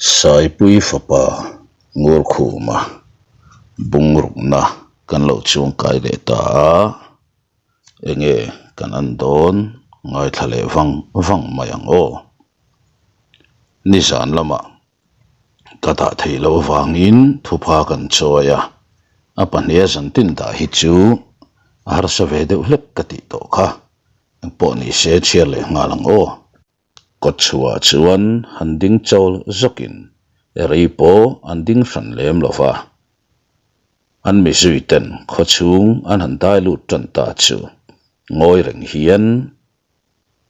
Saipui fapa Ngurkhuma bungrukna kan lo chuangkai leh ta a, enge kan an dawn ngaithla leh vang vang mai ang aw. Nizan lamah ka dah theih loh avangin thupha kan chawi a, a pahniha zantin dah hi chu a harsa ve deuh hlek ka tih tawh kha, engpawh ni se chhiar leh nghal ang aw. Kawtchhuah chuan han ding chawl zawkin rei pawh an ding hran lem lo va, an mizui ten khawchhung an han dai lut tan ta chu ngawi reng hian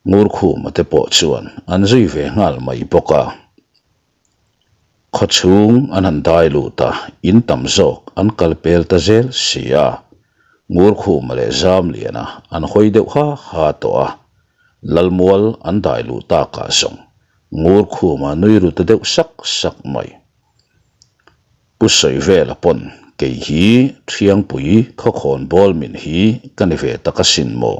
Ngurkhuma te pawh chuan an zui ve nghal mai bawk a. Khawchhung an han dai lut a, in tam zawk an kal pel ta zel si a. Ngurkhuma leh Zamliana an hawi deuh ha ha tawh a, Lalmual an dai luh takah zawng Ngurkhuma nui ru ta deuh sak sak mai. Pu Sawivela pawn kei hi Thiangpui khawkhawn bawl min hi ka ni ve tak asin maw?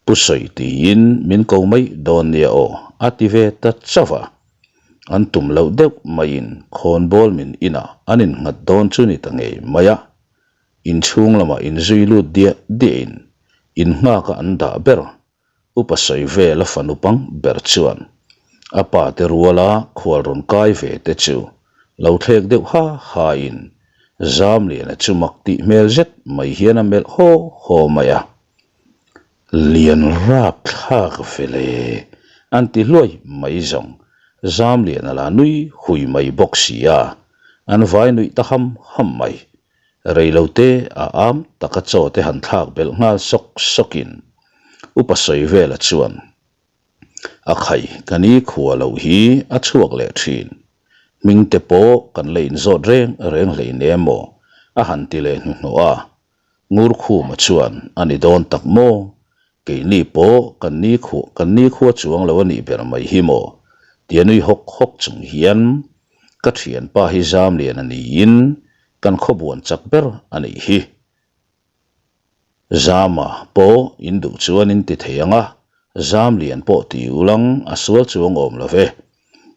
Pu Sawi tiin min ko mai dawn nia aw a ti ve ta chauh a. An tum loh deuh maiin khawn bawl min inah an innghat dawn chu ni ta ngei mai a. Inchhung lamah inzui lut diah diahin innghaka an dah ber Upa Sawivela fanu pang ber chuan a pa te ruala khual rawn kai ve te chu lo thlek deuh ha ha in Zamliana chu mak tih hmel zet mai hian a melh haw haw mai a. Lian rap thlak ve le an ti hluai mai zawng Zamliana la nui hui mai bawk si a, an vai nuih ta ham ham mai. Reilote a am taka chaw te han thlak belh nghal sawk sawkin Upa Sawivela chuan a khai ka ni khua loh hi a chhuak leh thin. Hmingte pawh kan la inzawt reng reng hleinem maw a han ti leh hnuhnawh a. Ngurkhuma chuan a ni dawn tak maw? Keini pawh kan ni khuah kan ni khua chuang lo a nih ber mai hi maw? Tia nui hawk hawk chung hian ka thianpa hi Zamlian a niin kan khawbuan chak ber a nih hi. Zama pawh in duh chuan in ti thei ang a, Zamlian pawh ti ulang a sual chuang awm lo ve.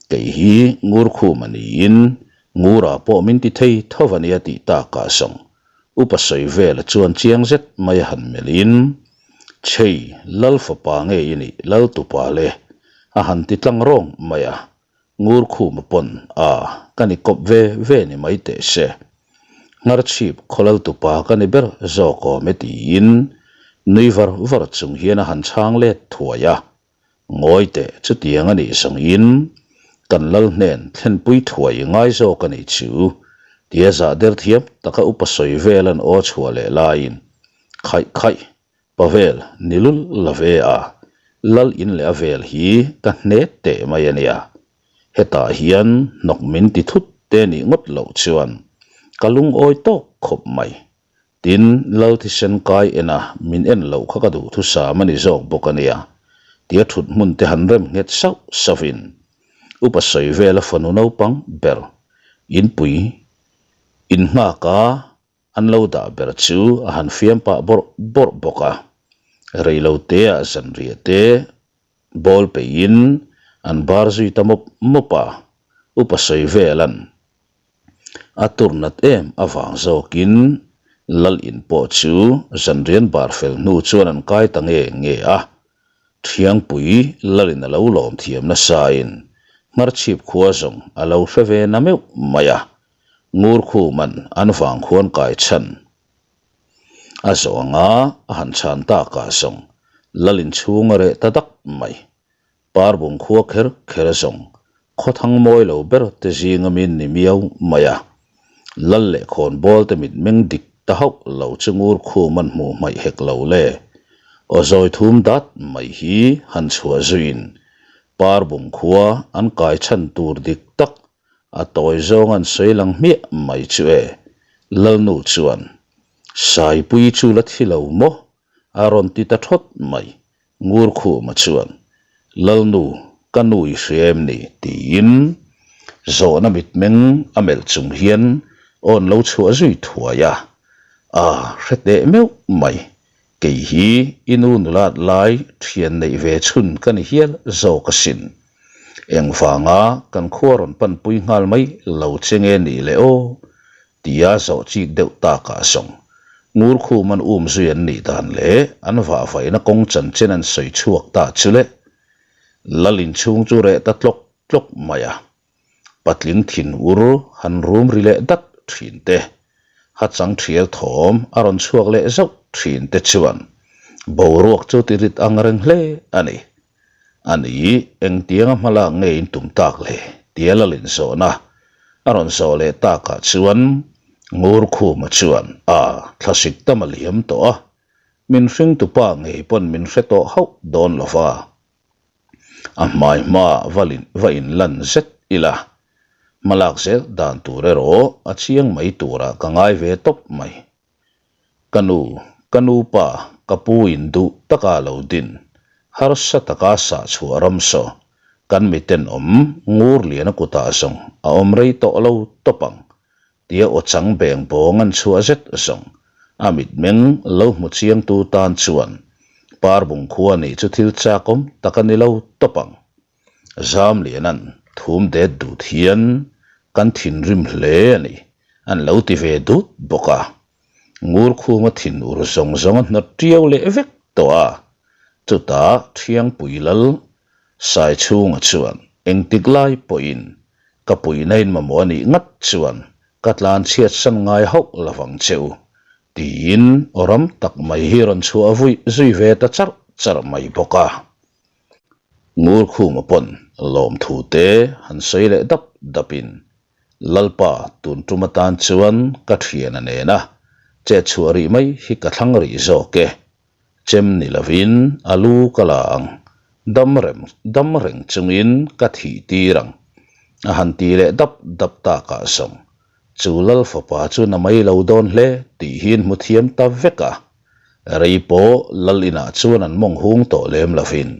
Kei hi Ngurkhuma niin Ngura pawh min ti thei tho a nia tih takah zawng Upa Sawivela chuan chiang zet mai a han melhin, Chhei, Lal fapa nge i nih, Lal tupa le? a han ti tlang rawng mai a. Ngurkhuma pawn, A, ka ni kawp ve ve ni mai teh se. Ngharchhip khaw Lal tupa ka ni ber zawk awm e tiin nui var var chung hian a han chhang let thuai a. Ngawi teh, chutiang a nih zawngin kan lal hnen thlenpui thuai ngai zawk a nih chu, tia zah der thiam taka upa sawi vel an aw chhuah leh laiin, Khaih khaih, Pavel, ni lul la ve a, lal in leh a vel hi ka hne teh mai a nia. Hetah hian hnawk min ti thut te nih ngawt loh chuan ka lungawi tawk khawp mai. Tin, Lal thisen kai ena min en loh kha ka duh thusam a ni zawk bawk a nia, tia thut hmun te han rem nghet sauh sauhin Upa Sawivela fanu naupang ber inpui innghaka an lo dah ber chu a han fiam pah bawrh bawrh bawk a. Reiloteah zanriah te bawl peihin an bar zui ta mawp mawp a, Upa Sawivela'n A tur nat em avang zawkin Lal in pawh chu zanrian bar fel hnu chuan an kai ta nge nge a. Thiangpui Lalin a lo lawm thiam nasain Ngharchhip khua zawng a lo hre ve na meuh mai a, Ngurkhuman an vang khuan kai chhan a zawh anga a han chhan takah zawng Lal in chhung a reh ta dak mai. Parbung khua kher kher zawng khawthang mawi lo ber te zinga min ni miau mai a. Lal leh khawnbawl te mitmeng dik ta hauh lo chu ngur khum an hmuh hmaih hek lo le. Aw zawi thum dat mai hi han chhuah zuiin Parbung khua an kai chhan tur dik tak a tawi zawng an sawi lang hmiah mai chu e. Lalnu chuan, Saipui chu la thi lo maw? a rawn ti ta thawt mai. Ngurkhuma chuan, Lalnu, ka nu i hria em ni? tiin zawhna mitmeng a melh chung hian awn lo chhuah zui thuai a. A hre teh meuh mai, kei hi i nu nulat lai thian neih ve chhun ka ni hial zawk asin. Engvanga kan khua rawn panpui nghal mai lo che nge nih le aw? Tia zawh chik deuh takah zawng Ngurkhum an um zui an nih dan leh an vahvaihna kawng chanchin an sawi chhuak ta chu le. Lal inchhung chu reh ta tlawk tlawk mai a. Patling thin ur han rum ri leh dat thin te, hachang thial thawm a rawn chhuak leh zauh thin te chuan boruak chu ti rit ang reng hle a ni. A ni, engtianga hmalak nge in tum tak le? tia Lalin zawhna a rawn zawh leh takah chuan Ngurkhuma chuan, A, thlasik tam a liam tawh a, min hringtupa ngei pawn min hre tawh hauh dawn lo va. A hmai hmaah va inlan zet ila, hmalak zel dan tur erawh a chiang mai turah ka ngai ve tawp mai. Ka nu, ka nupa, ka pu in duh taka lo din, harsa taka sah chhuah ram saw, kan mitenawm Ngurliana kutah zawng a awm rei tawh lo tawp ang. Tia aw chang beng bawng an chhuah zet zawng a mitmeng lo hmu chiangtu tan chuan Parbung khua nih chu thil chakawm tak a ni lo tawp ang. Zamliana'n thum det dut hian kan thinrim hle a ni an lo ti ve dut bawk a. Ngurkhuma thinur zawng zawng a hnawt tiau leh vek tawh a, chutah Thiangpui Lal Saichhunga chuan engtik lai pawhin ka puihna in mamawh a nih ngat chuan ka tlan chhiat san ngai hauh lo vang che u tiin aw ram tak mai hi rawn chhuah vui zui ve ta charh charh mai bawk a. Ngurkhuma pawn lawmthu te han sawi leh dap dapin Lalpa tun tum atan chuan ka thian a nena chet chhuah rih mai hi ka thlang rih zawk e. Chem ni lovin a lu ka la ang, dam rem dam reng chungin ka thih tir ang a han ti leh dap dap takah zawng chu Lal fapa chu na mai lo dawn hle tih hi an hmu thiam ta vek a. Rei pawh Lal inah chuan an mawng hung tawh lem lovin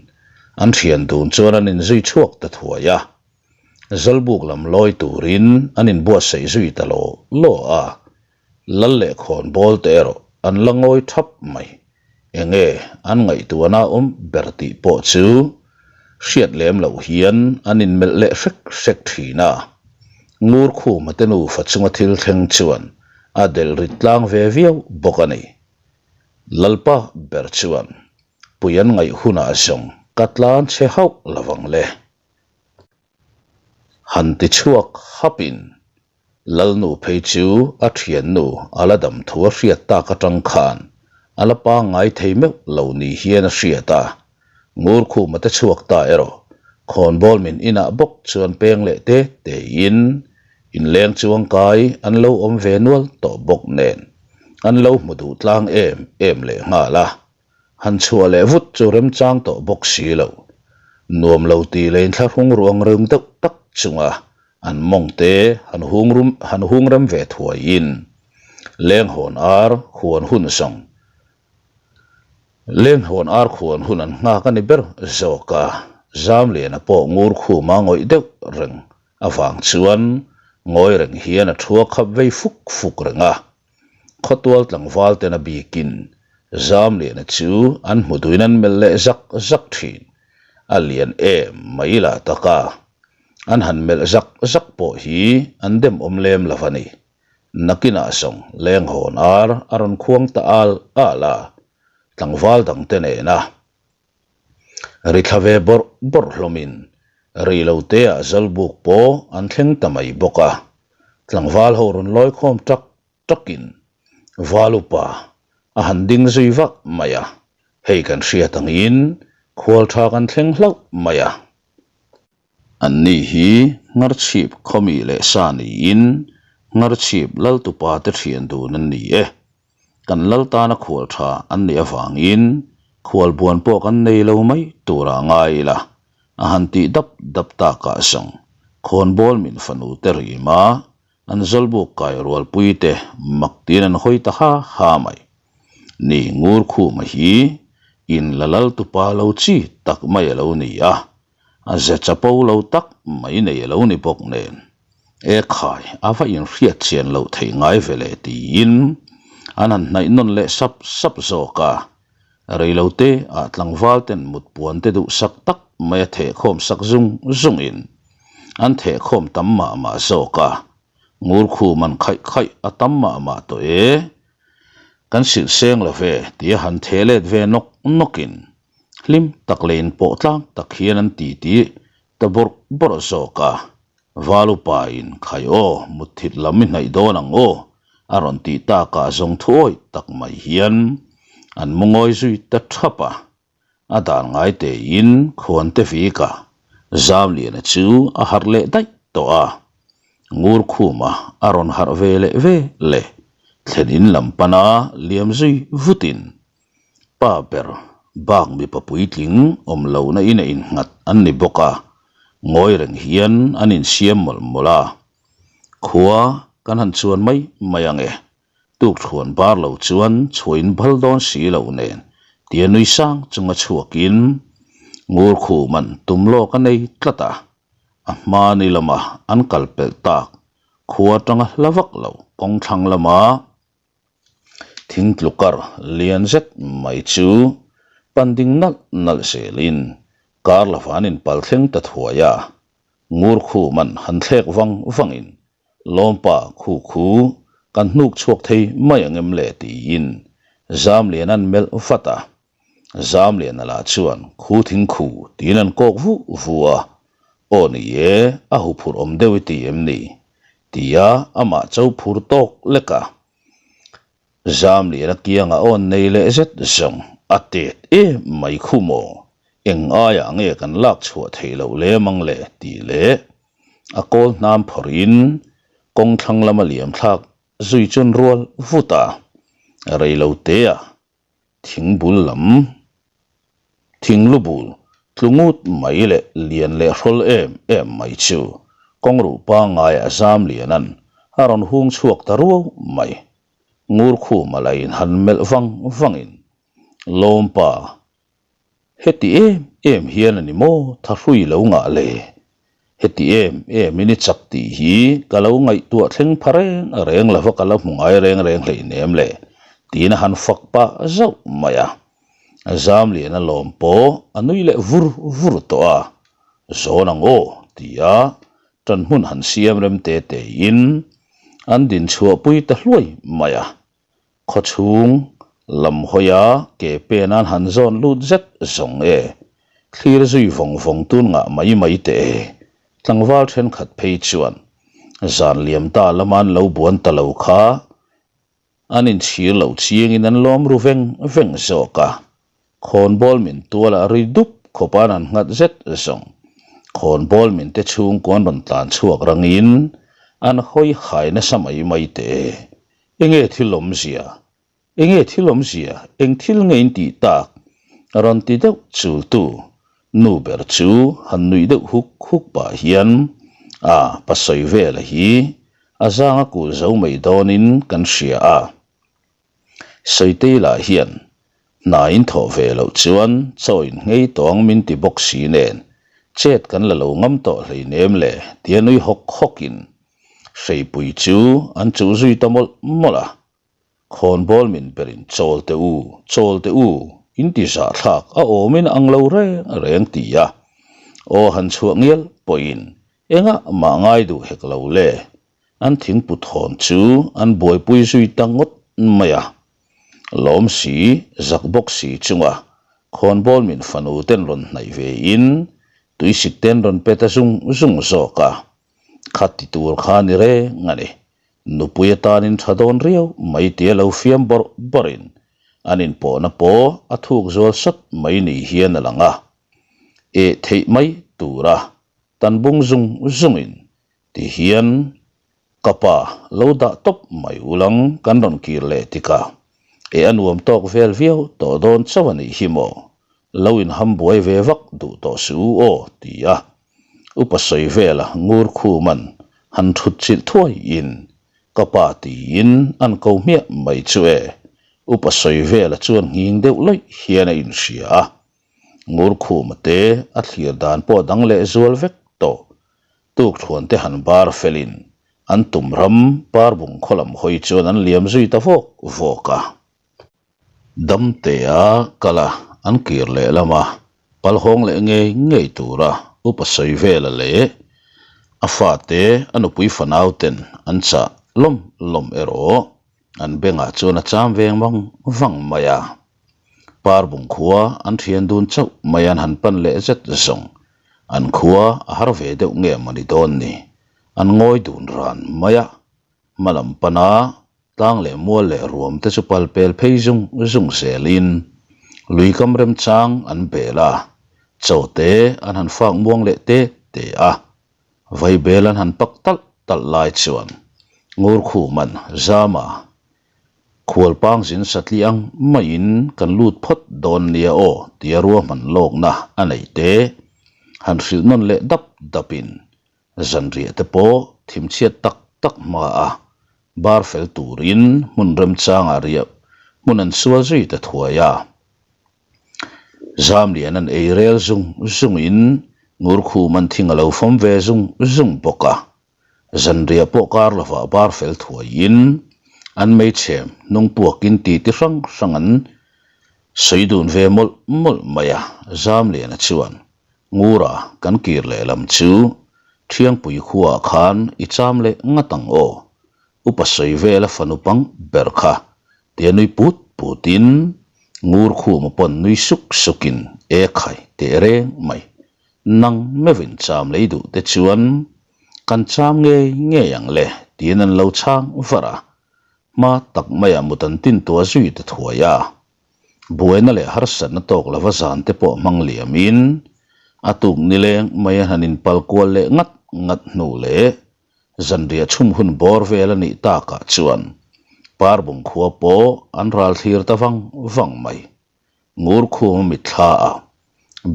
an thian dun chuan an inzui chhuak ta thuai a. Zawlbuk lam lawi turin an inbuatsaih zui ta law law a. Lal leh khawnbawl te erawh an la ngawi thap mai. Enge an ngaihtuahna awm ber tih pawh chu hriat lem loh hian an inmelh leh hrek hrek thin a. Ngurkhuma te nufa chunga thil thleng chuan a delh rit tlang ve viau bawk a ni. Lalpa ber chuan pui an ngaih hunah zawng ka tlan che hauh lovang le. Han ti chhuak hapin Lalnu phei chu a thiannu a la dam thu a hriat tak atang khan a la pangngai thei meuh lo ni hian a hriat a. Ngurkhuma te chhuak ta erawh khawnbawl min inah bawk chuan peng leh te tein inleng chuangkai an lo awm ve nual tawh bawk nen an lo hmu duh tlang em em leh nghal a. Han chhuah leh vut chu remchang tawh bawk si lo. Nuam lo tih leh inthlahrung ruang reng deuh tak chunga an mawng te han hung rum han hung rem ve thuaiin lenghawn ar huan hun zawng lenghawn ar khuan hun an nghak a ni ber zawk a, Zamliana pawh ngur khuma ngawih deuh reng avang chuan ngawi reng hian a thua khap vei fuk fuk reng a. Khawtual tlangval ten a bikin Zamliana chu an hmu duin an melh leh zak zak thin. A lian em mai lah tak a, an han melh zak zak pawh hi an dem awm lem lo a ni. Nakinah zawng lenghawn ar a rawn khuang ta al al a, tlangval dangte nena ri thla ve bawrh bawrh hlawmin rei lo teah Zawlbuk pawh an thleng ta mai bawk a, tlangval ho rawn lawi khawm tak takin Val upa a han ding zui vak mai a, hei kan hriat angin khual tha kan thleng hlauh mai a. Anni hi Ngharchhip khawmi leh sa niin Ngharchhip Laltupa te thian dun an ni e. Kan lal tana khual tha an nih avangin khual buan pawh kan nei lo mai turah ngai ila a han tih dap dap takah zawng khawnbawl min fanu te rima an zawlbuk kai rualpui te mak tiin an hawi ta ha ha mai. Ni Ngurkhuma hi in la lal tupa lo chi tak mai a lo ni a. A ze chapo lo tak mai nei a lo ni bawk nen, E khai, a va inhriat chian loh theih ngai ve le tiin an han hnaih nawn leh sap sap zawk a. Reilote ah tlangval ten mut puan te duhsak tak mai a thehkhawm sak zung zung in an thehkhawm tam mah mah zawk a, Ngurkhum an khaih khaih a tam mah mah tawh e. Kan silh seng lo ve tia han theh let ve nawk nawk in hlim tak leh in pawh tlang tak hian an ti ti ta bawrh bawrh zawk a. Valupa in khai aw mutthit lam i hnaih dawn ang aw a rawn tih takah zawng thuawi tak mai hian an mu ngawi zui ta thap a. A dan ngai tein khuante vika Zamliana chu a harh leh daih tawh a. Ngurkhuma a rawn harh ve leh ve leh thlen in lam pana liam zui vutin Pa ber bak mipa puitling awm lohna in a innghat an ni bawk a, ngawi reng hian an insiam mawlh mawlh a. Khua kan han chuan mai mai ang e, tukthuan bar lo chuan chhuah in bal dawn si loh nen tia nui sang chunga chhuakin Ngurkhuman tum lawk a nei tlat a, a hma ni lama an kal pelh tak khua atanga hla vak lo kawng thlang lama Thingtlukar lian zet mai chu pan ding nalh nalh zelin kar lova an inpal thleng ta thuai a, Ngurkhuman han thlek vang vangin Lawmpa khu khu kan hnuk chhuak thei mai ang em le tiin Zamlian an melh vat a. Zamliana lah chuan khu thing khu tiin an kawk vu vu a, Aw ni e, a huphurh awm deuh i ti em ni? tia amah cho phur tawk lek a. Zamliana kianga awn nei leh zet zawng a tet em mai khu maw? Eng aiah nge kan lak chhuah theih loh lem ang le? tih leh a kawl hnam phawrhin kawng thlang lama liam thlak zui chuan rual vut a, rei lo te ah Thing bul lam, thing lu bul tlu ngut mai leh lian leh hrawl em em mai chu kawng ruh pangngaiah zam lianan a rawn hung chhuak ta ruau mai. Ngurkhuma la in han melh vang vangin, Lawmpa, Heti em em hian a ni maw thahrui lo ngah le? Heti em em in i chak tih hi ka lo ngaihtuah thleng pha reng reng lova ka la hmu ngai reng reng hleinem le tiin a han fak pah zauh mai a. Zamliana lawm pawh a nui leh vur vur tawh a, Zawn ang aw tia ṭan hmun han siam rem te tein an din chhuahpui ta hluai mai a. Khawchhung lam hawia ke pen an han zawn lut zet zawng e, thlir zui vawng vawng tun ngah mai mai teh e. Tlangval thenkhat phei chuan zan liam ta lama an lo buan ta lo kha an inchhir lo chiangin an lawm ru veng veng zawk a. Khawnbawl min tualah ri dup khawp an han nghat zet zawng. Khawnbawl min te chhungkaw an rawn tlan chhuak rangin an hawi hai nasa mai mai teh e. Enge thil awmzia? Enge thil awmzia? Eng thil nge in tih tak? Rawn ti deuh chul tu nu ber chu han nuih deuh huk huk pah hian a pasawi vela hi a zang a kulh zo mai dawnin kan hria a. Sawitei lah hian hna in thawh ve loh chuan chaw in nghei tawng min ti bawk si nen chet kan la lo ngam tawh hleinem le tia nui hawk hawkin Hreipui chu an chuh zui ta mawlh mawlh a, khawnbawl min berin chawl teh u, chawl teh u, in ti zahthlak a awmin ang lo reng reng ti a, aw han chhuah ngial pawhin engah mah ngai duh hek lo le, an thingpu thawn chu an buaipui zui ta ngawt mai a, lawm si, zak bawk si chunga khawnbawl min fanu ten rawn hnaih ve in tuisik ten rawn pe ta zung zung zawk a. Kha ti tur kha ni reng a ni. Nupui atanin tha dawn riau mai tia lo fiam bawrh bawrhin an inpawhna pawh a thuk zual sat mai ni hian a lang a. Eh theih mai tura tan bung zung zungin ti hian ka pa lo dah tawp mai ulang kan rawn kir leh tikah eh a nuam tawk vel viau tawh dawn chauh a nih hi maw lo inham buai ve vak duh tawh suh u aw ti a. Upa sawi vela ngur khuman han thut chilh thuai in ka pa tiin an ko hmiah mai chu e. Upa sawi vela chuan nghing deuh lawih hian a inhria a. Ngur khuma te a thlir dan pawh dang leh zual vek tawh. Tukthuan te han bar felin an tum ram parbung khaw lam hawi chuan an liam zui ta vawk vawk a. Damtea kal a, an kir leh lam a, pal hawng leh ngei ngei tura upa sawi vela leh a fate a nupui fanau ten an chah lawm lawm erawh an bengah chuan a cham veng vang vang mai a. Parbung khua an thian dun chauh mai an han pan leh zet zawng. An khua a har ve deuh nge mawni dawn ni? An ngawi dun ran mai a. Hma lam pana tlang leh mual leh ruam te chu pal pel phei zung zung zelin lui kam remchang an bel a, chaw te an han fak muang leh te te a. Vaibel an han pak talh talh lai chuan Ngurkhuman Zama Khualpang zin satli ang maiin kan lut phawt dawn nia aw tia ruahman lawkna a nei te han hrilh nawn leh dap dapin zanriah te pawh thimchhiat tak tak hma a bar fel turin hmun remchangah riah hmun an sual zui ta thuai a. Zamlian an ei rel zung zungin Ngurkhum an thing a lo fawm ve zung zung bawk a. Zanriah pawh kar lovah bar fel thuaiin an meichhem hnung puakin titi hrang hrang an sawi dun ve mawlh mawlh mai a, Zamliana chuan Ngura kan kir leh lam chu Thiangpui khuaah khan i cham leh ngat ang aw, upa sawi vela fanu pang ber kha tia nui put putin Ngur khuma pawn nui suk sukin e khai teh reng mai. Nang meuhin cham lei duh te chuan kan cham ngei ngei ang le tiin an lo chhang var a, hma tak maiah mut an tin tuah zui ta thuai a. Buaina leh harsatna tawk lova zan te pawh hmang liamin a tuk nileng mai a han inpal kual leh ngat ngat hnu leh zanriah chhum hun bawr vel a nih takah chuan Parbung khua pawh an ral thlir ta vang vang mai. Ngurkhuma mitthla a,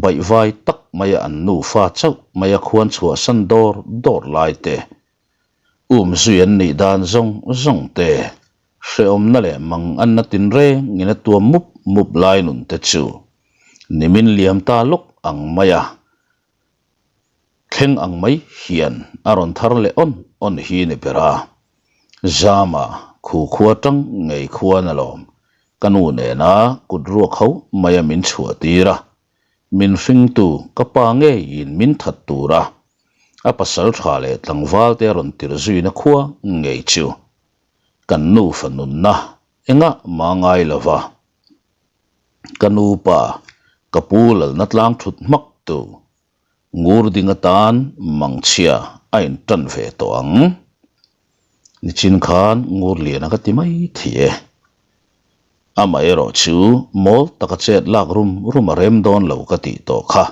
baihvai tak maia an nufa chauh maia khuan chhuahsan dawr dawr lai te, umzui an nih dan zawng zawng te, hrehawmna leh mang anna tinrengin a tuam mup mup lai nun te chu nimin liam ta lawk ang maia Thleng ang mai hian a rawn thar leh awn awn hi ni ber a. Zama khu khua tang ngei khuan alawm ka nu nena kut ruak ho maia min chhuah tir a, min hringtu ka pa ngeiin min that tur a, a pasal tha leh tlangval te a rawn tir zuina khua ngei chu kan nufa nunna engah mah ngai lova. Ka nupa ka pu lalna tlang thut hmak tu ngur ding atan mangchhia a in tan ve tawh ang. Nichin khan ngur lian a ka ti mai thei e. Amaherawh chu mawl taka chet lak rum rum a rem dawn lo ka tih tawh kha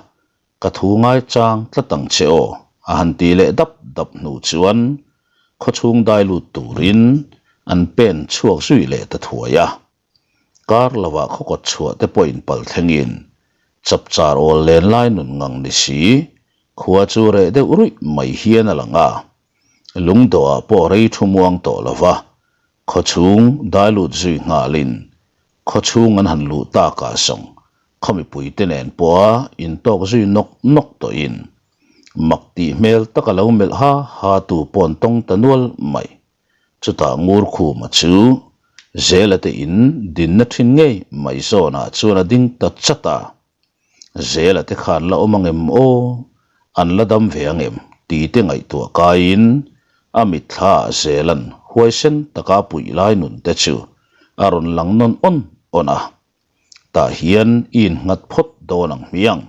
Ka thu ngaichang tlat ang che aw, a han ti leh dap dap hnu chuan khawchhung dai lut turin an pen chhuak zui leh ta thuai a. Kar lovah khawkawt chhuah te pawh inpal thlengin chapchar awl len lai nun ngang ni si, khua chu reh deuh ruih mai hian a lang a. Lungdawhah pawh rei thu muang tawh lova, khawchhung dai lut zui nghalin khawchhung an han luh takah zawng khaw mipuite nen pawha intawk zui nawk nawk tawhin mak tih hmel taka lo melh ha ha tu paw'n tawng ta nual mai. Chutah Ngurkhuma chu Zela te in dinna thin ngei mai zawnah chuan a ding ta chat a. Zela te khan la awm angem aw? An la dam ve angem? tih te ngaihtuah kaiin a mitthla ah Zela'n huaisen taka puih lai nun te chu a rawn lang nawn awn awn a. Tah hian i innghat phawt dawn ang hmiang.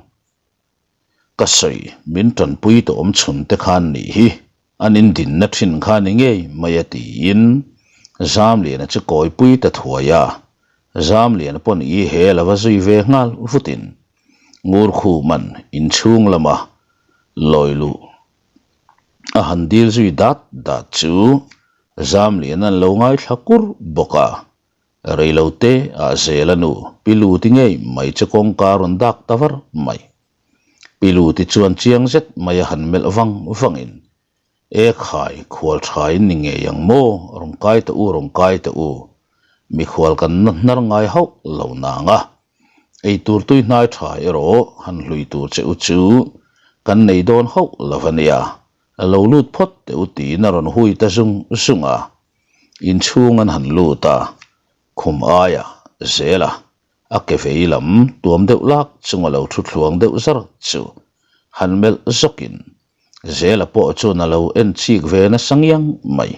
Ka sawi min tanpui tawh awm chhun te khan nih hi an indinna thin kha ni ngei mai a tiin Zamliana chu kawipui ta thuai a, Zamliana pawn i he lova zui ve nghal vutin Ngurkhuman inchhung lama lawi luh a han dil zui dat dat chu Zamliana an lo ngaithla kur bawk a. Reilote ah zel a nu, Pi Luti ngei mai chu kawngka a rawn dak ta var mai. Pi Luti chuan chiang zet mai a han melh vang vangin, E khai, khual tha in ni ngei ang maw, rawn kai teh u, rawn kai teh u. Mikhual kan na hnar ngai hauh lo nang a. Eitur tui hnai tha erawh han hlui tur che u chu kan nei dawn hauh lo a nia, lo lut phawt teh u tiin a rawn hui ta zung zung a. Inchhung an han lut a, khum aia zel a. A ke vei lam tuam deuh lak chunga lo thu thluang deuh zar chu han melh zawkin Zela pawh chuan a lo en chik ve nasa ngiang mai.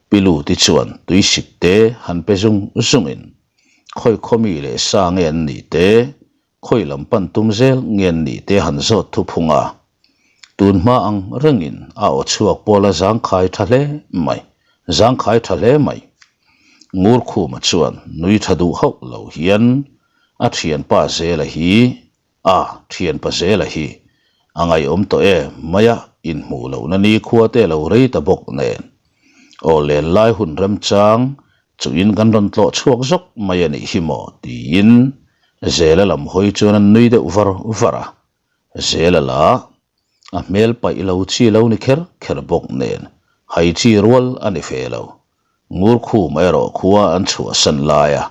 Pi Luti chuan tuisik te han pe zung zungin khawi khawmi leh sa nge an nih te, khawi lam pan tum zel nge an nih te han zawt thu phung a. Tun hma ang rengin a aw chhuak pawl a zangkhai tha hle mai, zangkhai tha hle mai. Ngurkhuma chuan nui tha duh hauh lo hian a thianpa Zela hi A, thianpa Zela hi a ngaihawm tawh em mai a, inhmuh lohna nikhua te lo rei ta bawk nen. Aw len lai hun remchang chuin kan rawn tlawh chhuak zawk mai a nih hi maw tiin Zela lam hawi chuan an nui deuh var var a. Zela lah a hmel paih lo chi lo ni kher kher bawk nen hai chi rual a ni ve lo. Ngurkhum erawh khua an chhuahsan laia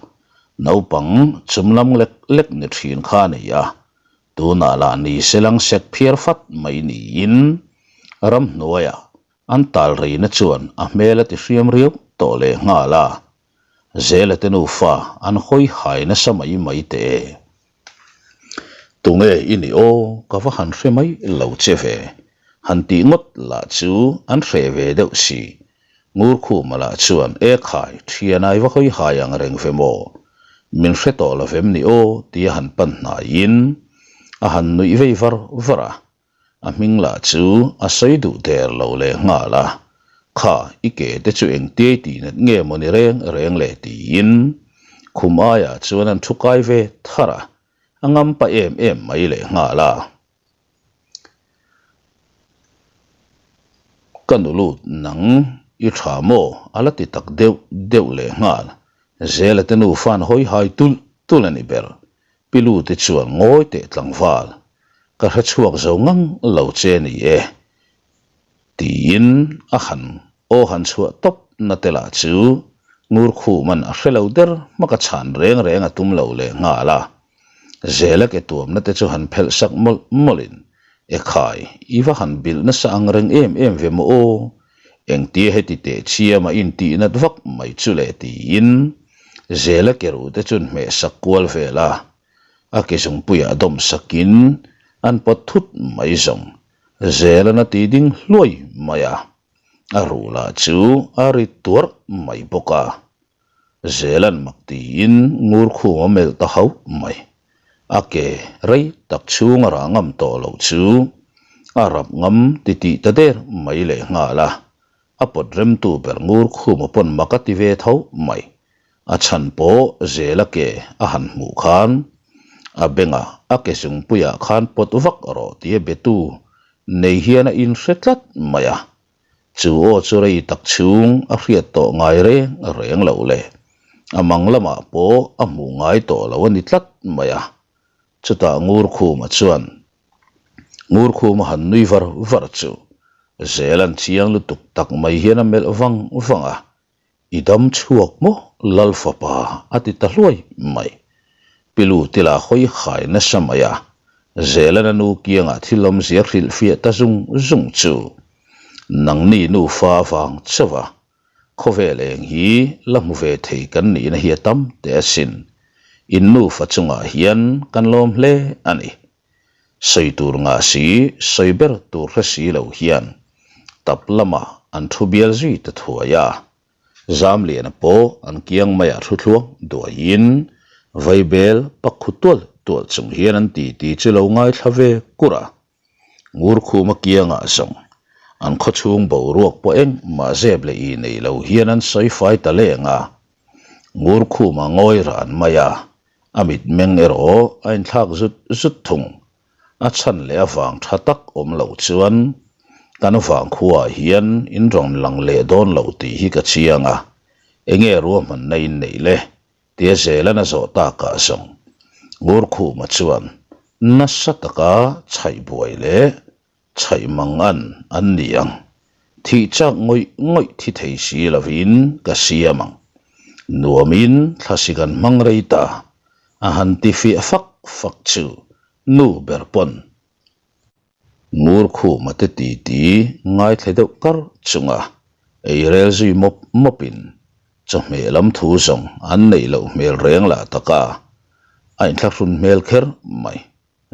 naupang chum lam lek lek ni thin kha a ni a, tunah lah ni selang sek phiar fat mai niin ramhnuaiah an tal reina chuan a hmel a ti hriam riau tawh leh nghal a. Zela te nufa an hawi hai nasa mai mai teh e. Tunge i nih aw, ka va han hre mai lo che ve. Han tih ngawt lah chu an hreh ve deuh si. Ngurkhuma lah chuan e khai, thianai va hawi hai ang reng ve maw? Min hre tawh lo vem ni aw tia han pan hnaiin a han nuih vei var var a. A hming lah chu a sawi duh der lo leh nghal a, Kha, i ke te chu engtiai tih nat nge maw ni reng reng le tiin khum aiah chuan an thu kai ve thar a, a ngam pa em em mai leh nghal a. Ka nu lut nang i tha maw a la ti tak deuh deuh leh nghal, Zela te nufa an hawi hai tulh tulh a ni ber. Pilu te chuan ngawi teh tlangval, ka hre chhuak zo ngang lo che ni e, tiin a han aw han chhuah tawp na te lah chu Ngurkhuman a hre lo der hmaka chhan reng reng a tum lo leh nghal a. Zela ke tuamna te chu han phelh sak mawlh mawlhin, Ekhai, i va han bilh nasa ang reng em em ve maw aw? Engtia heti teh chiama intih nat vak mai chu le tiin Zela ke ruh te chuan hmeh sak kual vel a, a ke zungpuiah dawm sakin an pawt thut mai zawng. Zela'n a ti ding hluai mai a, a ruh lah chu a ri tuarh mai bawk a. Zelan mak tiin ngur khum a melh ta hauh mai. A ke rei tak chhung a rah ngam tawh loh chu a rap ngam titih ta der mai leh nghal a, a pawt remtu ber ngur khum a pawn mak a ti ve tho mai. A chhan pawh Zela ke a han hmuh khan a bengah a ke zungpuiah khan pawt vak rawh tia betu nei hian a inhre tlat mai a. Chu aw chu rei tak chhung a hriat tawh ngai reng reng loh le. A mang lamah pawh a hmuh ngai tawh lo a ni tlat mai a. Chutah Ngurkhuma chuan Ngurkhuma han nui var var chu Zelan chiang lutuk tak mai hian a melh vang vang a. I dam chhuak maw Lal fapa a ti ta hluai mai. Pilu tila hawi khai nasa mai a, Zelan a nu kiangah thil awmzia hrilh fiah ta zung zung chu nangni nufa avang chauh a, khawvel eng hi la hmu ve thei kan nihna hi a tam teh asin. In nufa chungah hian kan lawm hle a ni. Sawi tur ngah si, sawi ber tur hre si lo hian tap lamah an thu bial zui ta thuai a. Zamliana pawh an kiang maiah thu thluang duaiin vaibel pak khu tual tual chung hian an titi chu lo ngaithla ve kur a. Ngurkhuma kiangah zawng an khawchhung boruak pawh engmah zep leh i nei lo hian an sawi fai ta leng a. Ngurkhuma ngawi ran mai a, A mitmeng erawh a inthlak zut zut thung. A chhan leh avang tha tak awm loh chuan kan vangkhuaah hian in rawn lang leh dawn loh tih hi ka chiang a, enge ruahmanna in neih le? tia Zelan a zawh takah zawng Ngurkhuma chuan nasa taka chhaih buai leh Chhaih mang an an ni ang. Thih chak ngawih ngawih thi thei si lovin ka siam ang. Nuamin thlasi kan hmang rei ta, a han ti fiah fak fak chu nu ber pawn Ngurkhuma te titi ngaithla deuh kar chunga ei rel zui mawp mawpin chawhmeh lam thu zawng an neih loh hmel reng lah taka. A inthlahrun hmel kher mai.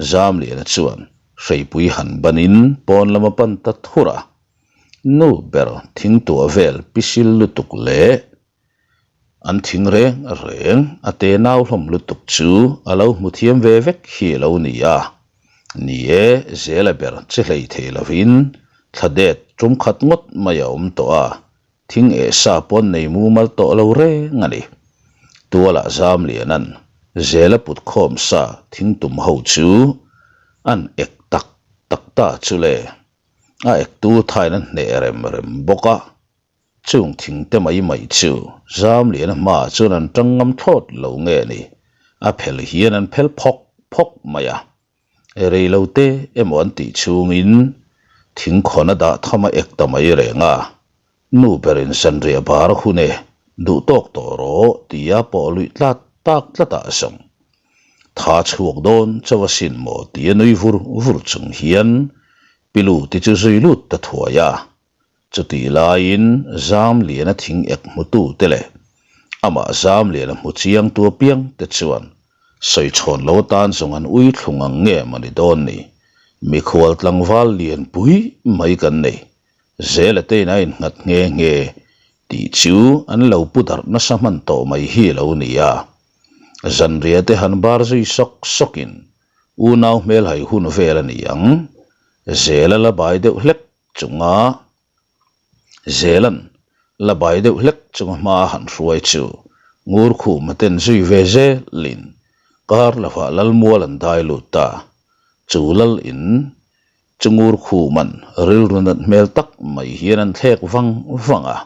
Zamliana chuan hreipui han banin pawn lam a pan ta thur a. Nu ber thingtuah vel pisil lutuk leh an thing reng reng a te nau hlawm lutuk chu a lo hmu thiam ve vek hi a lo ni a. Ni e, Zela ber che hlei thei lovin thla det tum khat ngawt mai a awm tawh a, Thing eh sa pawn nei mumal tawh lo reng a ni. Tualah Zamliana'n Zela put khawm sa thing tum ho chu an ek tak tak ta chu le. A ek tu thain a hneh rem rem bawk a. Chung thing te mai mai chu Zamliana hmaah chuan an tang ngam thlawt lo nge ni, a phel hian an phel phawk phawk mai a. Rei lo te emaw an tih chhungin thingkhawn a dah tham a ek ta mai reng a, nu berin zanriah bar a hun e, duh tawk tawh rawh tia pawh luih tlat tak tlatah zawng tha chhuak dawn chauh asin maw tia nui vur vur chung hian pilu ti chu zui lut ta thuai a. Chutih laiin Zamliana thing ek hmutu te leh amah Zamliana hmu chiangtu apiang te chuan sawi chhawn lo atan zawng an ui thlung ang nge maw ni dawn ni? Mikhual tlangval lian pui mai kan nei, Zela tein a innghat nghe nghe tih chu an lo pu darh nasa hman tawh mai hi a lo ni a. Zanriah te han bar zui sawk sawkin unau hmelhai hun vel a ni ang, Zela la bai deuh hlek chunga Zelan la bai deuh hlek chunga hma a han hruai chu Ngurkhuma ten zui ve zelin kar lovah Lalmual an dai lut ta. Chu lal in chu Ngurkhuman rilru nat hmel tak mai hian an thlek vang vang a,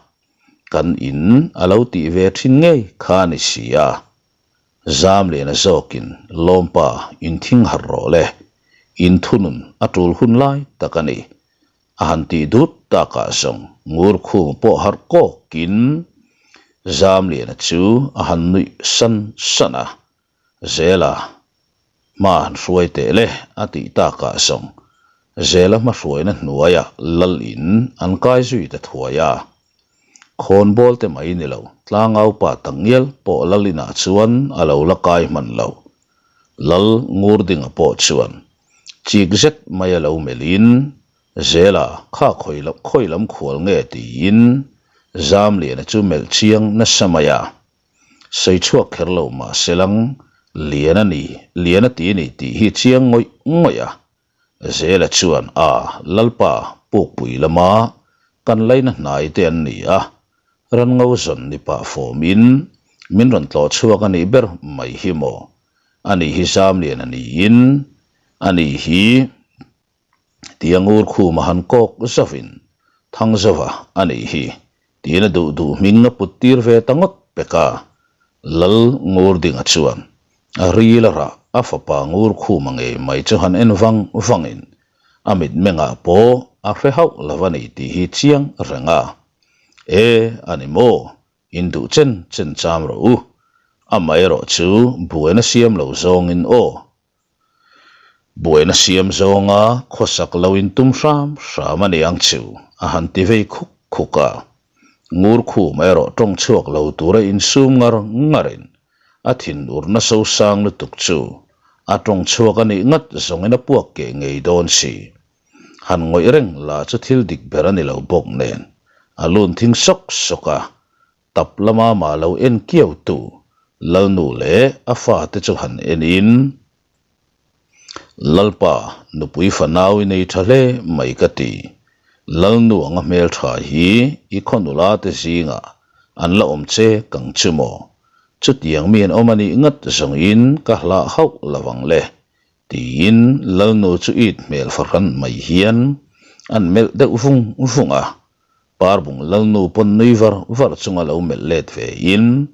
kan in a lo tih ve thin ngei kha a ni si a. Zamliana zawkin Lawmpa inthing harh rawh le, inthunun a tul hun lai tak a ni. A han tih dut takah zawng Ngurkhum pawh harh kawkin Zamliana chu a han nuih san san a, Zela, hma han hruai teh le a tih takah zawng Zela hmahruaina hnuaiah lal in an kai zui ta thuai a. Khawnbawl te mai ni lo, tlangau pa tak ngial pawh lal inah chuan a lo la kai hman lo. Lal Ngurdinga pawh chuan chik zet mai a lo melhin, Zela, kha khawi lam khawi lam khual nge tiin Zamliana chu melh chiang nasa mai a. Sawi chhuak kher lo mah se lang, Lian a ni, Lian a ti a ni tih hi chiang ngawih ngawih a. Zela chuan, A, Lalpa, pukpui lama kan laina hnai te an ni a, ran ngo zawn ni pah fawmin min rawn tlawh chhuak a nih ber mai hi maw? Ani hi Zamlian a niin, ani hi tia ngur khuma han kawk zauvin Thangzauva a nih hi Tiin a duh duh hming a put tir ve ta ngawt pek a, Lal Ngurdinga chuan a ril a rah a fapa Ngurkhuma ngei mai chu han en vang vangin a mitmengah pawh a hre hauh lo a ni tih hi chiang reng a. E, a ni maw? In duh chen chen cham rawh u. Amaherawh chu buaina siam lo zawngin aw. Buaina siam zawnga khawsak lo in tum hram hram a ni ang chu, a han ti vei khuk khuk a. Ngurkhum erawh tawng chhuak lo tura insum ngar ngarin a thinurna sosang lutuk chu a tawng chhuak a nih ngat zawngin a puak keh ngei dawn si. Han ngawih reng la chu thil dik ber a ni lo bawk nen a lun thing sawk sawk a, Tap lama mah lo en kiau tu Lalnu leh a fate chu han enin, Lalpa, nupui fanau i nei tha hle mai ka ti. Lalnu anga hmeltha hi i khaw nula te zingah an la awm che kang chu maw? Chutiang mi an awm a nih ngat zawngin ka hlah hauh lo ang le, tiin Lalnu chu it hmel fahran mai hian an melh deuh vung vung a. Parbung Lalnu pawn nui var var chunga lo melh let ve in,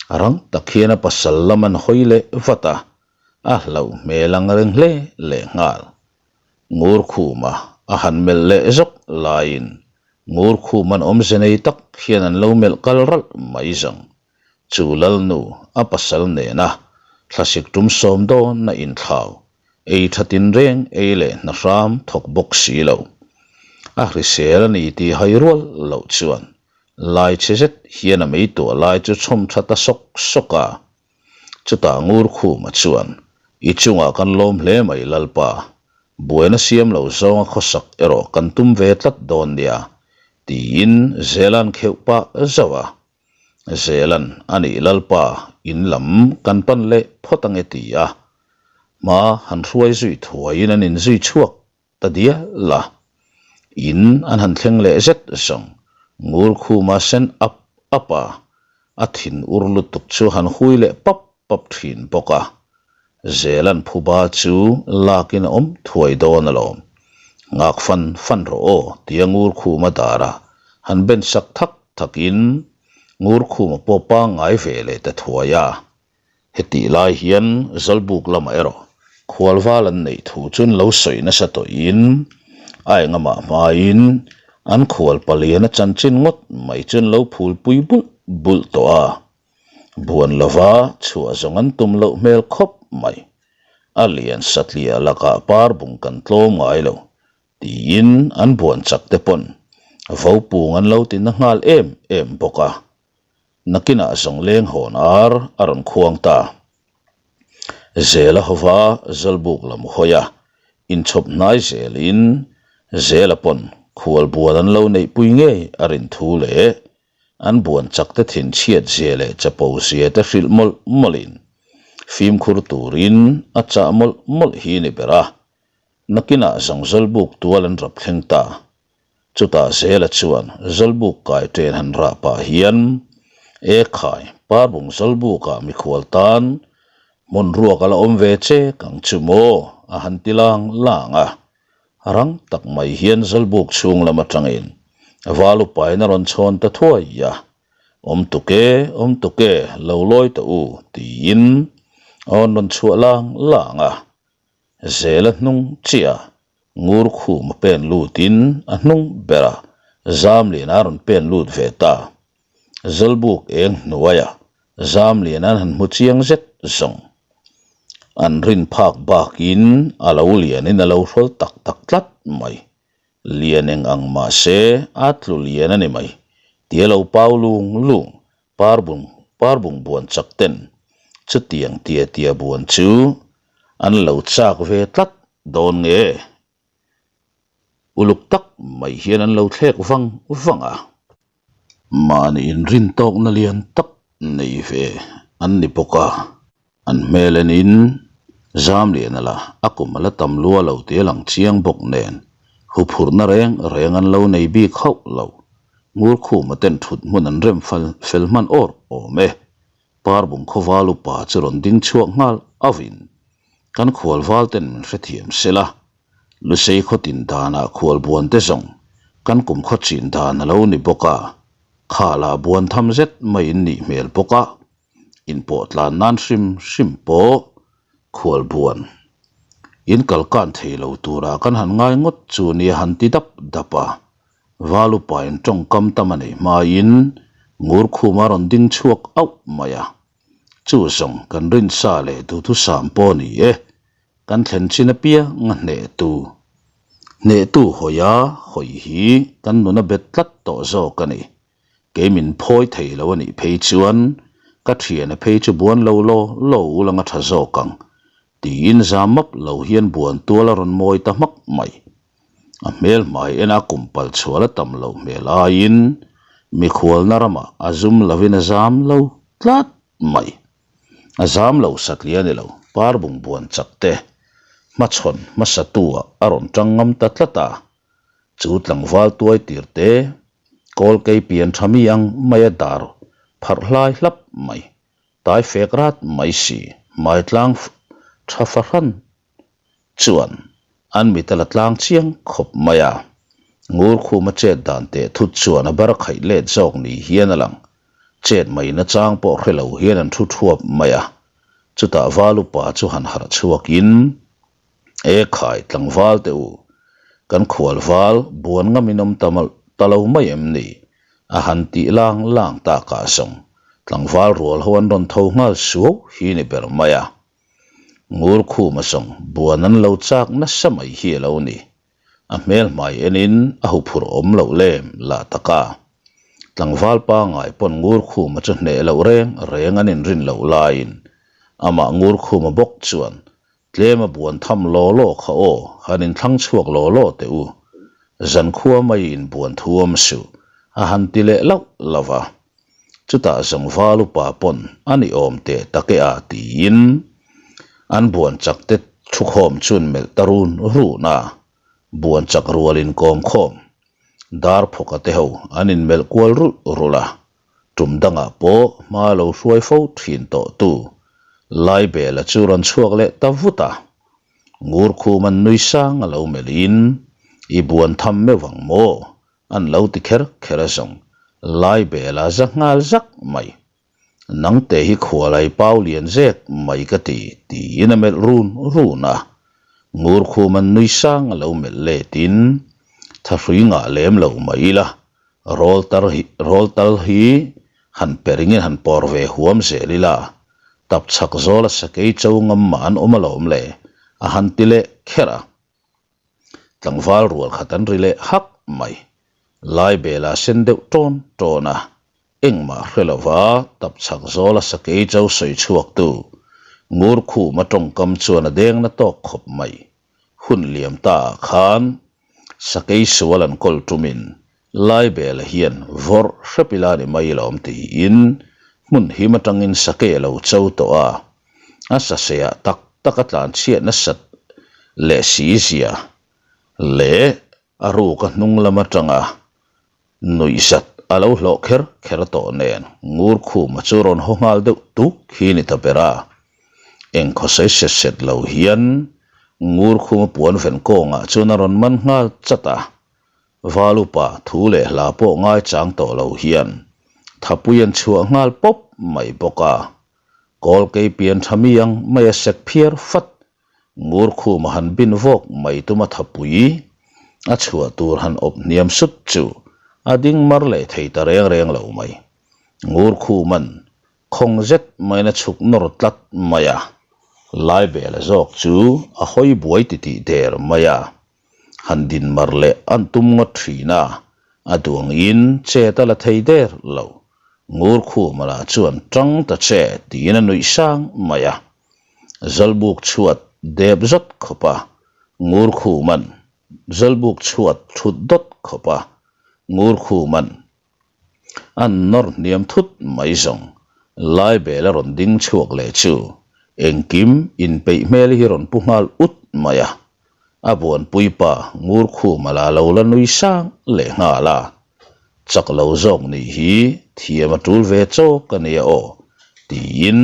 rang tak hian a pasal lam an hawi leh vat a, a hlauh hmel ang reng hle leh nghal. Ngurkhuma a han melh leh zawk laiin Ngurkhum an awmze nei tak hian an lo melh kal ralh mai zawng. Chu Lalnu a pasal nena thlasik tum sawm dawn a inthlau Ei tha tinreng ei leh hna hram thawk bawk si lo. A hrisel a ni tih hai rual loh chuan lai chhe zet hian a mei tuah lai chu chhawm tha ta sawk sawk a. Chutah Ngurkhuma chuan, I chungah kan lawm hle mai Lalpa, buaina siam lo zawnga khawsak erawh kan tum ve tlat dawn nia, tiin Zela'n kheuh pah zauh a. Zela'n a nih Lalpa, in lam kan pan leh phawt ange ti a, hma han hruai zui thuaiin an inzui chhuak ta dial a, in an han thleng leh zet zawng Ngurkhuma sen ap ap a, a thin ur lutuk chu han hui leh pap pap thin bawk a. Zelan phuba chu lakin a awm thuai dawn alawm. Nghak fan fan rawh aw tia Ngurkhuma dara han ben sak thak thakin Ngurkhuma pawh pangngai ve leh ta thuai a. Hetih lai hian Zawlbuk lamah erawh khualval an neih thu chu an lo sawi nasa tawhin a engamah hmain an khual palian a chanchin ngawt mai chu an lo phulpui bulh bulh tawh a. Buan lova chhuah zawng an tum loh hmel khawp mai. A lian satliah lakah parbung kan tlawm ngai lo tiin an buan chak te pawn vopung an lo ti na nghal em em bawk a. Nakinah zawng leng hawn ar a rawn khuang ta. Zela hova Zawlbuk lam hawi a, inchhawp hnai zelin Zela pawn khual buan an lo neihpui ngei a rin thu leh an buan chak te thinchhiat zia leh chapo zia te hrilh mawlh mawlhin fimkhur turin a chah mawlh mawlh hi ni ber a. Nakinah zawng Zawlbuk tual an rap thleng ta. Chutah Zela chuan Zawlbuk kai ṭen han rah pah hian, E khai, Parbung Zawlbukah mikhual tan hmun ruak a la awm ve che kang chu maw? a han ti lang lang a. Rang tak mai hian Zawlbuk chhung lam aṭangin Valupain a rawn chhawn ta thuai a, Awm tuk e, awm tuk e, lo lawi ta u, tiin a rawn chhuah lang lang a. Zela hnung chiah Ngurkhum a pen lutin a hnung berah Zamlian a rawn pen lut ve ta. Zawlbuk eng hnuaiah Zamlian an han hmu chiang zet zawng. An rin phak bakin a lo lianin a lo hrawl tak tak tlat mai. Lian eng ang mahse a tlu lian a ni mai tia lo pau lung lung Parbung Parbung buan chak ten chutiang tia tia buan chu an lo chak ve tlat dawn nge? Uluk tak mai hian an lo thlek vang vang a. Mahni inrin tawkna lian tak nei ve an ni bawk a. An hmel enin Zamliana la a kum a la tam lua lo tih a lang chiang bawk nen huphurhna reng reng an lo nei bik hauh lo. Ngurkhuma ten thut hmun an rem fel hman awr awm e. Parbung khawval upa chu rawn ding chhuak nghal auhin kan khual val ten min hrethiam sela Lusei khaw tin danah khual buan te zawng kan kum khaw chin dan a lo ni bawk a, kha lah buan tham zet mai in nih hmel bawk a, inpawh tlan nan hrim hrim pawh khual buan in kal kan thei lo turah kan han ngai ngawt chu nia han ti dap dap a, Valupain tawngkam tam a neih hmain Ngurkhuma rawn ding chhuak auh mai a, chu zawng kan rinsa leh duhthusam pawh a ni e, kan thlen chin apiang a hnehtu hnehtu hawia hawi hi kan nun a bet tlat tawh zawk a ni. Kei min phawi thei lo a nih phei chuan ka thiana phei chu buan lo law law ul anga tha zawk ang tiin zam map lo hian buan tual a rawn mawi ta hmak mai. A hmel hmai ena kum pal chhual a tam loh hmel aiin mikhualna ramah a zum lovin a zam lo tlat mai. A zam lo satliah a ni lo, Parbung buan chak te hmachhawn hmasa tu ah a rawn tang ngam ta tlat a, chu tlangval tuai tir te kawl kei pian tha mi ang mai a dar pharh hlai hlap mai, tai fek rat mai si, hmai tlang tha fahran chuan an mit a la tlang chiang khawp mai a, Ngurkhuma chet dan teh thut chuan a bar khaih let zawk ni hian a lang. Chet mai nachang pawh hre lo hian an thu thuap mai a, chutah Valupa chu han harh chhuakin, E khai tlangval teh u, kan khual val buan ngam in awm ta ta lo mai em ni? A han tih lang lang takah zawng tlangval rual ho an rawn tho nghal suau hi ni ber mai a. Ngurkhuma zawng buan an lo chak nasa mai hi a lo ni. A hmel hmai enin a huphurh awm loh lem lah tak a. Tlangval pangai pawn Ngurkhuma chu hneh loh reng reng an inrin loh laiin. Amah Ngurkhuma bawk chuan, Tlem a buan tham law law kha aw, han inthlang chhuak law law teh u. Zankhua mai inbuan thu awm suh, a han ti leh lauh lauh a. Chutah Zangval upa pawn a ni awm teh tak e a tiin an buan chak te thukhawm chuan melh ta run run a, buan chak rual inkawm khawm dar phawka te ho an inmelh kual rulh rulh a, tum dangah pawh hma lo hruai fo thin tawh tu Laibela chu rawn chhuak leh ta vut a, Ngurkhum an nui sang a lo melhin i buan tham meuh ang maw? An lo ti kher kher a zawng lai bel a za nghal zak mai. Nangte hi khualai pau lian zek mai ka ti, tiin a melh run run a. Ngurkhum an nui sang a lo melh letin, Thahrui ngah lem lo mai ila, rawl tar hi rawl tal hi han per ingin han pawr ve huam zel ila, tap chhak zawl a sakei cho ngam mah an awm alawm le, a han ti leh kher a. Tlangval rual khat an ri leh hak mai. Laibela sen deuh tawn tawn a, engmah hre lova tapchhak zawla sakei cho sawi chhuaktu Ngurkhuma tawngkam chuan a deng na tawk khawp mai. Hun liam ta ah khan sakei sual an kawl tumin Laibela hian vawrh hrep ila ni mai lawm tiin hmun him atangin sakei a lo cho tawh a. A saseiah tak tak a tlanchhiat nasat leh si zia leh a ruk a hnung lam atanga nuihzat a lo hlawh kher kher tawh nen Ngurkhuma chu rawn haw nghal deuh tuk hi ni ta ber a. Engkhawsawi set set lo hian Ngurkhuma puan ven kawngah chuan a rawn man nghal chat a. Valupa thu leh hla pawh ngaichang tawh lo hian thapui an chhuah nghal pawp mai bawk a. Kawl kei pian tha mi ang mai a sek phiar fat. Ngurkhuma han bin vawk mai tuma thapui a chhuah tur han awp hniam sut chu a ding mar leh thei ta reng reng lo mai. Ngurkhuman khawng zet maiin a chhuk nawr tlat mai a, Laibela zawk chu a hawi buai titih der mai a. Han din mar leh an tum ngawt thin a, a duangin chet a la thei der lo. Ngurkhuma lah chuan tang ta che tiin a nuih sang mai a. Zawlbuk chhuat dep zawt khawp a, Ngurkhuman Zawlbuk chhuat thut dawt khawp a, Ngurkhuman An nawr hniam thut mai zawng. Laibel a rawn ding chhuak leh chu engkim inpeih hmel hi rawn pu nghal ut mai a. A buanpui pa Ngurkhuma la lo la nui sang leh nghal a. Chak lo zawk nih hi thiam a tul ve chawk a nia aw tiin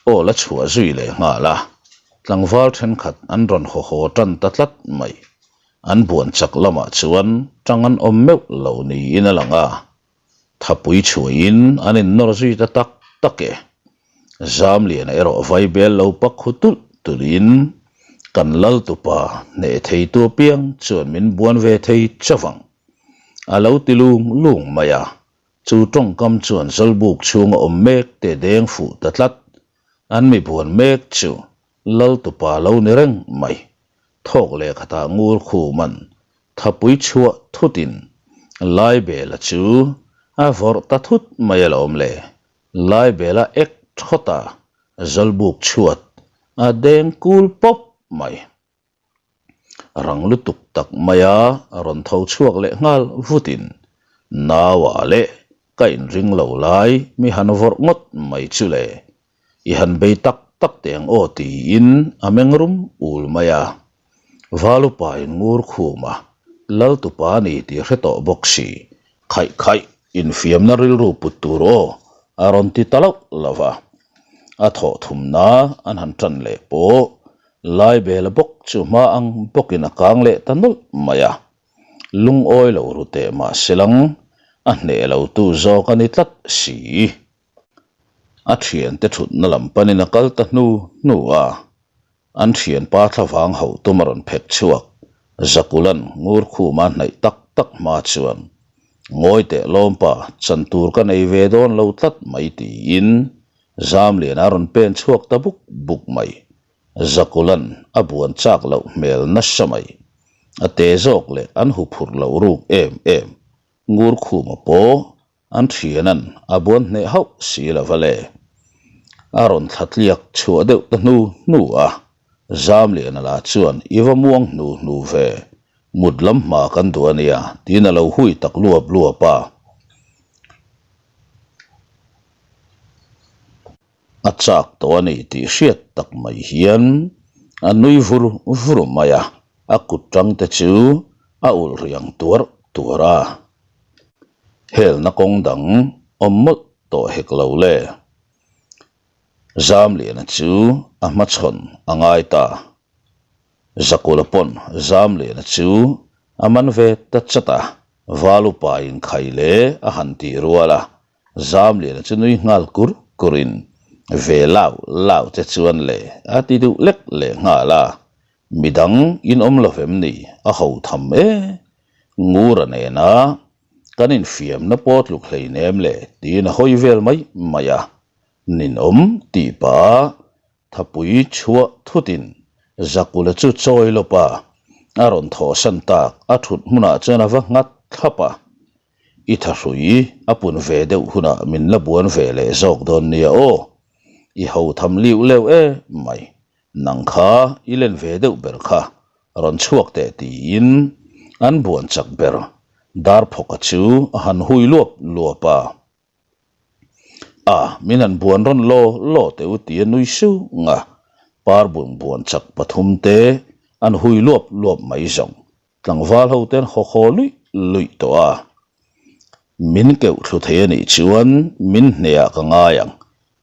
aw la chhuah zui leh nghal a. Tlangval thenkhat an rawn haw haw tan ta tlat mai. An buan chak lamah chuan tang an awm meuh lo niin a lang a, thapui chhuahin an innawr zui ta tak tak e. Zamliana erawh vaibel lo pak khu tulh tulhin kan lal tupa hneh theitu apiang chuan min buan ve thei chauh ang a lo ti lung lung mai a, chu tawngkam chuan Zawlbuk chhunga awm mek te deng fuh ta tlat, an mi buan mek chu Lal tupa lo ni reng mai. Thawk leh khatah ngur khuman thapui chhuah thutin Laibela chu a vawrh ta thut mai alawm le. Laibela ek thawt a, Zawlbuk chhuat a deng kul pawp mai. Rang lutuk tak maia rawn tho chhuak leh nghal vutin Naua leh ka inring lo lai mi han vawrh ngawt mai chu le. I han bei tak tak teh ang aw tiin a meng rum ul mai a. Valupa in ngur khum a, Laltupa a ni tih hre tawh bawk si. Khaih khaih, infiamna rilru put tur aw a rawn ti ta loh lo va. A thawh thumna an han tan leh pawh Laibela bawk chu hma ang bawkin a kang leh ta nawlh mai a. Lungawi lo ru teh mah selang a hneh lo tu zawk a ni tlat si. A thiante thutna lam panin a kal ta hnu hnu a, an thianpa thlavang hauh tum a rawn phek chhuak. Zakulan Ngurkhuma hnaih tak tak hma chuan, Ngawi teh lawmpa, chan tur ka nei ve dawn lo tlat mai tiin Zamliana a rawn pen chhuak ta buk buk mai. Zakulan a buan chak loh hmel nasa mai. A te zawk leh an huphurh loh ruk em em. Ngurkhuma pawh An thianan a buan hneh hauh si lo va le. A rawn thla tliak chhuah deuh ta hnu hnu a, Zamliana lah chuan i va muang hnu hnu ve, mut lam hma kan duh a nia tiin a lo hui tak luap luap a. A chak tawh a ni tih hriat tak mai hian a nui vur vur mai a, a kut tang te chu a ulh riang tuarh tuarh a. Helna kawng dang awm mawlh tawh hek lo le. Zamliana chu a hmachhawn a ngai ta. Zakula pawn Zamliana chu a man ve ta chat a, Valupa inkhai leh a han tih rual a, Zamliana chu nui nghal kur kur in ve lau lau che chuan le a ti duh lek leh nghal a, midang in awm lo vem ni a ho tham e Ngura nena kan infiamna pawh tluk hleinem le tiin a hawi vel mai mai a, ninawm tih pah Thapui chhuah thutin Zakula chu chawi lawp a, a rawn thawhsan tak a thut hmunah chuan a va nghat thlap a. I thahrui a pun ve deuh hunah min la buan ve leh zawk dawn nia aw. I ho tham liu leu e mai, nang kha i len ve deuh ber kha rawn chhuak teh tiin an buan chak ber Darphawka chu a han hui luap luap a. A, min han buan rawn law law teh u ti a nui sung a, par bun buan chak pathum te an hui luap luap mai zawng. Tlangval ho te an haw haw luih luih tawh a. Min keuh thlu thei a nih chuan min hnehah ka ngai ang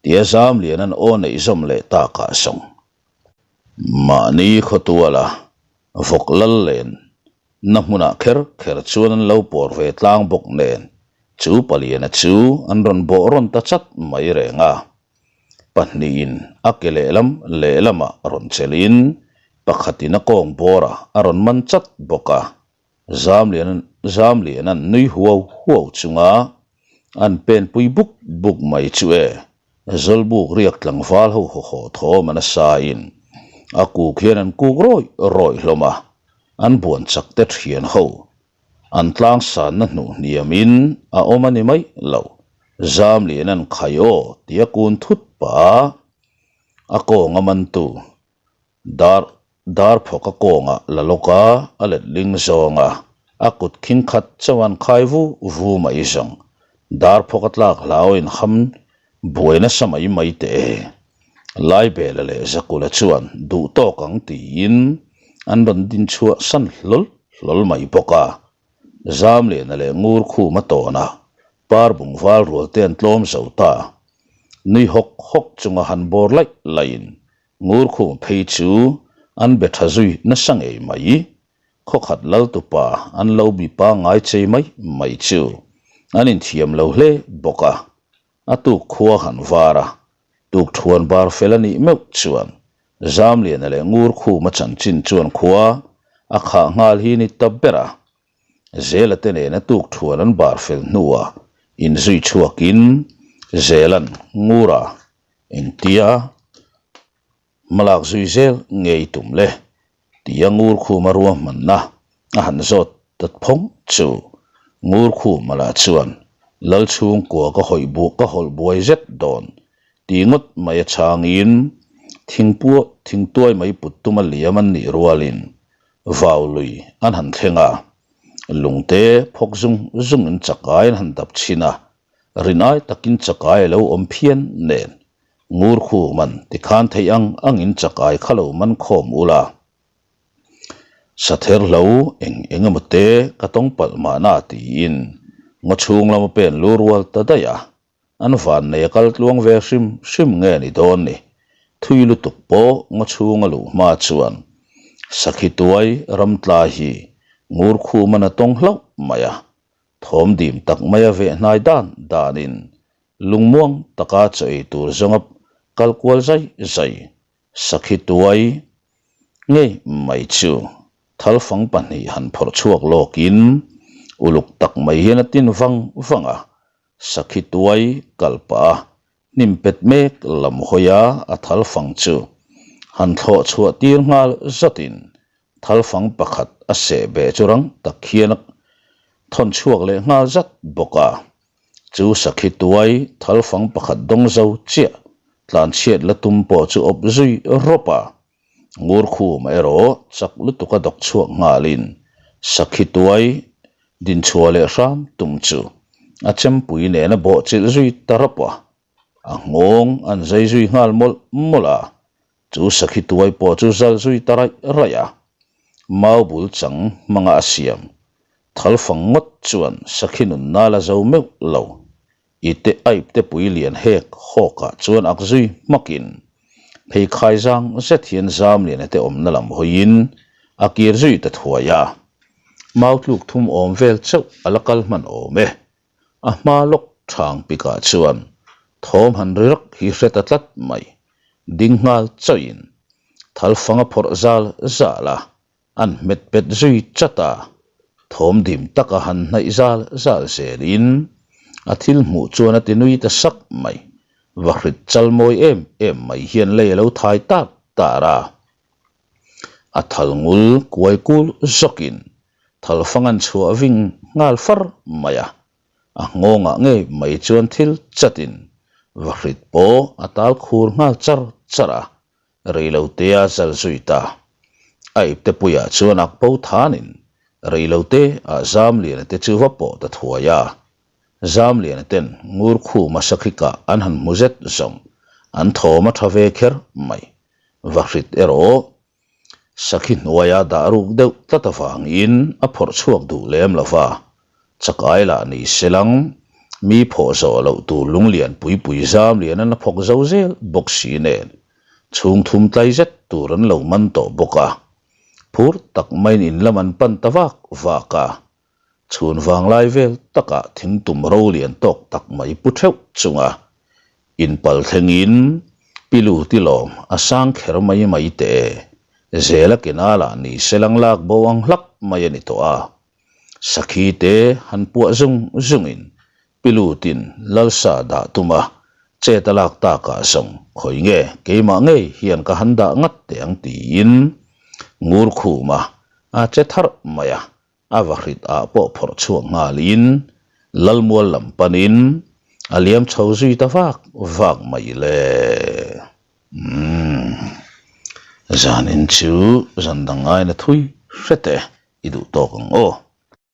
tia Zamlian an aw neih zawm leh takah zawng. Mahni khawtuala vawk lal len na hmunah kher kher chuan an lo pawr ve tlang bawk nen chu paliana chu an rawn bawh rawn ta chat mai reng a. Pahnihin a ke lehlam lehlamah rawn chelhin pakhatin a kawng bawrah a rawn man chat bawk a. Zamlian Zamlianan nui huau huau chunga an penpui buk buk mai chu e, Zawlbuk riak tlangval ho haw haw thawm a nasa in a kuk hian an kuk rawih rawih hlawm a, an buan chak te thian ho an tlang sanna hnuh hniam in a awm a ni mai lo. Zamlianan khai aw tia kun thut pah a kawng a mantu Dar dar phawk a kawngah la lawk a, a let ling zawng a, a kut khing khat chauh an khai vu vu mai zawng. Dar phawk a tlak hlau in ham buai nasa mai mai teh e. Laibela leh Zakula chuan duh tawk ang tiin an rawn din chhuah san hlawl hlawl mai bawk a. Zamliana leh Ngurkhuma tawnah par bung val rual te an tlawm zo ta. Nui hawk hawk chunga han bawr laih laihin Ngurkhum phei chu an be tha zui nasa ngei mai. Khawkhat lal tupa an lo bi pangngai chei mai mai chu an inthiam lo hle bawk a. A tuk khua han var a, tuk thuan bar fel a nih meuh chuan Zamliana leh Ngurkhuma chanchin chuan khua a khah nghal hi ni ta ber a. Zela te nena tuk thuan an bar fel hnuah inzui chhuakin Zela'n Ngura Engtia hmalak zui zel ngei tum le tia Ngurkhuma ruahmanna a han zawt ta phawng chu Ngurkhuma lah chuan Lal chhungkua ka hawih buh ka hawlh buai zet dawn ti ngawt mai a chhangin thingpua thingtuai mai put tuma liam an nih rualin vau lui an han thleng a, lungte phawk zung zungin chakai an han dap chhin a. Rinai takin chakai a lo awm phian nen Ngurkhuman tikhan theih ang angin chakai kha lo man khawm ula. Sather hlo eng eng emaw te ka tawng palh mahna tiin ngaw chhung lama pen lu rual ta daih a, an vannei a kal tluang ve hrim hrim nge ni dawn ni. Thui lutuk pawh ngaw chhung a luh hma chuan sakhi tuai ramtla hi Ngurkhuman a tawng hlauh mai a, Thawm dim tak maia veh hnai dan danin lungmuang taka chaw ei tur zawnga kal kual zai zai sakhi tuai ngei mai chu thalfang pahnih han phawrh chhuak lawkin uluk tak mai hian a tin vang vang a, sakhi tuai kal pah a hnim pet mek lam hawi a a thalfang chu han thlawh chhuah tir nghal zatin Thalfang pakhat a seh beh chu rang tak hian a thawn chhuak leh nghal zat bawk a. Chu sakhi tuai thalfang pakhat dawng zo chiah. Tlanchhiat la tum pawh chu awp zui rawp a. Ngurkhuma erawh chak lutuk a dawk chhuak nghalin sakhi tuai dinchhuah leh hram tum chu a chempui nen a bawhchilh zui ta rawp a. A nghawng an zai zui nghal mawlh mawlh a, chu sakhi tuai pawh chu zal zui ta raih raih a. Mau bul chang hmanga a siam thal fang ngawt chuan sakhi nunna la zo meuh lo. I te aip te pui lian hek hawk ah chuan ak zui hmakin pheikhai zang zet hian Zamliana te awmna lam hawiin a kir zui ta thuai a. Mau tluk thum awm vel chauh a la kal hman awm e. A hma lawk thang pikah chuan thawm han ri rak hi hre ta tlat mai. Ding nghal chauhin thal fang a phawrh zal zal a, an hmet pet zui chat a. Thawm dim taka han hnaih zal zal zelin a thil hmuh chuan a ti nui ta sak mai. Vahrit chal mawi em em mai hian lei a lo thai tar tar a. A thal ngul kuai kul zawkin thal fang an chhuah ving nghal far mai a, a nghawngah ngei mai chuan thil chatin vahrit pawh a tal khur nghal char char a, reilote a zal zui ta. A ipte puiah chuan ak bo thanin reilote ah Zamliana te chu va pawh ta thuai a, Zamliana ten ngur khuma sakhikah an han hmu zet zawng an thawm a tha ve kher mai. Vahrit erawh Sakhi hnuaia dah ruk deuh tlat avangin a phawrh chhuak duh lem lo va, chakai lah ni se lang, mi phawh zawh loh tur lunglian pui pui zam lian an la phawk zo zel bawk si nen chhung thum tlai zet tur an lo man tawh bawk a, phur tak maiin in lam an pan ta vak vak a. Chhun vanglai vel takah thingtum ro lian tawk tak mai pu theuh chunga inpal thlengin pilu tilawm a sang kher mai mai teh e, zela kena lah ni se lang lak bo ang hlak mai a ni tawh a. Sakhi te han puah zung zungin pilu tin lalsa dah tum a, chet a lak takah zawng khawi nge keimah ngei hian ka han dah ngat teh ang tiin ngur khuma a che tharh mai a. A vahrit ah pawh phawrh chhuak nghalin Lalmual lam panin a liam chho zui ta vak vak mai le. Umm. Zanin chu zan dang ngaina thui hret e, i duh tawk ang aw.